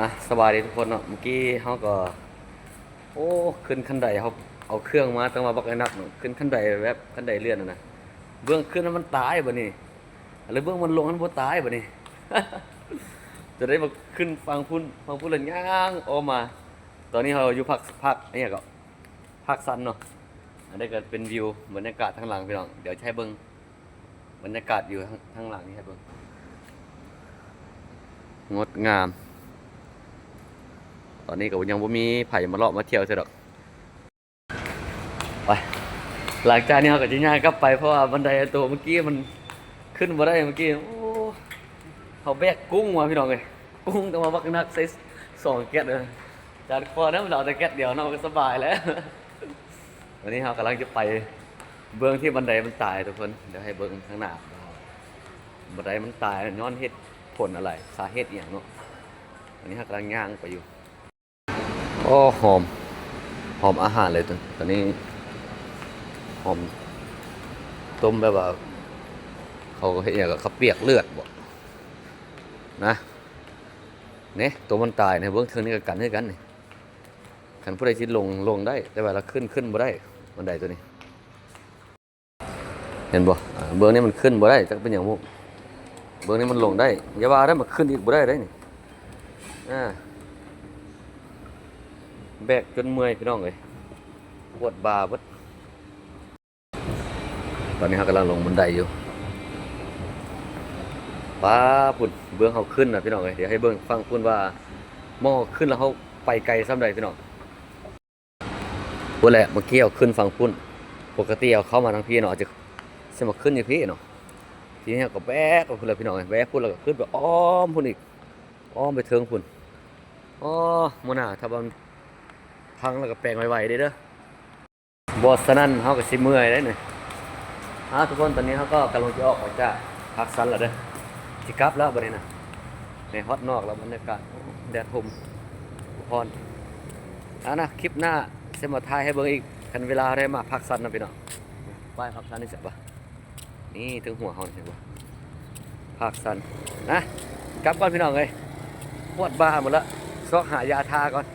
ອ່ະ ສະບາຍດີທຸກຄົນເນາະ. ເມື່ອກີ້ເຮົາກໍ ໂອ້ ຂຶ້ນຄັນໄດ ເຮົາເອົາເຄື່ອງມາ ແຕ່ວ່າບັກໜັກເນາະ. ຂຶ້ນຄັນໄດແບບຄັນໄດເລື່ອນຫັ້ນນະ ເບື້ອງຂຶ້ນມັນຕາຍບັດນີ້ ແລ້ວເບື້ອງມັນລົງມັນບໍ່ຕາຍບັດນີ້. ຈະໄດ້ມາຂຶ້ນຝັ່ງພຸ້ນ ຝັ່ງພຸ້ນແລ້ວຍ່າງອ້ອມມາ. ຕອນນີ້ເຮົາຢູ່ພາກ ພາກ ອີຫຍັງເກາະ ພາກຊັນເນາະ. ອັນນີ້ກໍເປັນວິວບັນຍາກາດທາງຫຼັງພີ່ນ້ອງ ດຽວຈະໃຫ້ເບິ່ງ ບັນຍາກາດຢູ່ທາງ ທາງຫຼັງນີ້ໃຫ້ເບິ່ງ ງົດງາມ. ຕອນນີ້ກໍຍັງບໍ່ມີໃຜມາເລາະມາທ່ຽວເທື່ອດອກ. ໄປ ຫຼັງຈາກນີ້ເຮົາກໍຈະຍ່າງກັບໄປ ເພາະວ່າບັນໄດໂຕເມື່ອກີ້ມັນຂຶ້ນບໍ່ໄດ້ເມື່ອກີ້. ໂອ້ ເຮົາແບກກຸ້ງມາພີ່ນ້ອງເອີຍ ກຸ້ງແຕ່ວ່າບັກໜັກໃສ່ສອງແກັດເອີຍ. ຈານຄອນນະ ມັນເອົາແຕ່ແກັດດຽວເນາະ ມັນກໍສະບາຍແລ້ວ. ວັນນີ້ເຮົາກຳລັງຈະໄປເບື້ອງທີ່ບັນໄດມັນຕາຍທຸກຄົນ. ດຽວໃຫ້ເບິ່ງທາງໜ້າ ບັນໄດມັນຕາຍຍ້ອນເຫດຜົນອະໄລ ສາເຫດອີ່ຫຍັງເນາະ. ອັນນີ້ເຮົາກຳລັງຍ່າງໄປຢູ່. ໂອ້ ຫອມ ຫອມອາຫານເລີຍ ຕອນ ຕອນນີ້ຫອມຕົ້ມແບບວ່າ ເຂົາເຮັດອີ່ຫຍັງ ເຂົາປຽກເລືອດບໍ ນະ. ນີ້ ໂຕມັນຕາຍນີ້ ເບິ່ງເທິງນີ້ກໍກັນຄືກັນນີ້. ຄັນຜູ້ໃດຊິລົງ ລົງໄດ້ ແຕ່ວ່າລະຂຶ້ນ ຂຶ້ນບໍ່ໄດ້ ບັນໄດໂຕນີ້ ເຫັນບໍ່? ອ່າ ເບື້ອງນີ້ມັນຂຶ້ນບໍ່ໄດ້ ຈັກເປັນຫຍັງບຸ ເບື້ອງນີ້ມັນລົງໄດ້ ຢ່າວ່າແຕ່ມັນຂຶ້ນອີກບໍ່ໄດ້ເດ້ນີ້. ອ່າ ແບກຈົນເມື່ອຍພີ່ນ້ອງເອີຍ ປວດບ່າເບິດ. ຕອນນີ້ເຮົາກຳລັງລົງບັນໄດຢູ່ ປ້າ ພຸ້ນ ເບື້ອງເຮົາຂຶ້ນນະພີ່ນ້ອງເອີຍ. ດຽວໃຫ້ເບິ່ງຝັ່ງພຸ້ນວ່າ ໝໍ້ຂຶ້ນແລ້ວເຮົາໄປໄກສ່ຳໃດພີ່ນ້ອງ. ພຸ້ນແຫຼະ ເມື່ອກີ້ເຮົາຂຶ້ນຝັ່ງພຸ້ນ ປົກກະຕິເຮົາເຂົ້າມາທາງພີ້ເນາະ ຈະ ຊິມາຂຶ້ນຢູ່ພີ້ເນາະ. ທີນີ້ເຮົາກໍແບກໄປພຸ້ນແຫຼະພີ່ນ້ອງເອີຍ ແບກພຸ້ນແລ້ວກໍຂຶ້ນໄປອ້ອມພຸ້ນອີກ ອ້ອມໄປເທິງພຸ້ນ. ອໍ ມື້ໜ້າຖ້າວ່າມັນພັງແລ້ວກໍແປງໄວໆເດີ້. ບໍ່ສະນັ້ນເຮົາກໍຊິເມື່ອຍເດ້ນີ້. ອ່າ ທຸກຄົນ ຕອນນີ້ເຮົາກໍກຳລັງຈະອອກມາຈາກພາກຊັນແລ້ວເດີ້ ຊິກັບແລ້ວບັດນີ້ນະ. ນີ້ຮອດນອກແລ້ວ ບັນຍາກາດ ໂອ້ ແດດຮົ່ມ ຮ້ອນ. ອ່ານະ ຄລິບໜ້າຊິມາຖ່າຍໃຫ້ເບິ່ງອີກ ຄັນເວລາເຮົາໄດ້ມາພາກຊັນນະພີ່ນ້ອງ. ປ້າຍພາກຊັນນີ້ແຊບປະ ນີ້ເທິງຫົວເຮົານີ້ ເຫັນບໍ່ ພາກຊັນນະ. ກັບກ່ອນພີ່ນ້ອງເອີຍ ປວດບ່າໝົດລະ ຊອກຫາຢາທາກ່ອນ.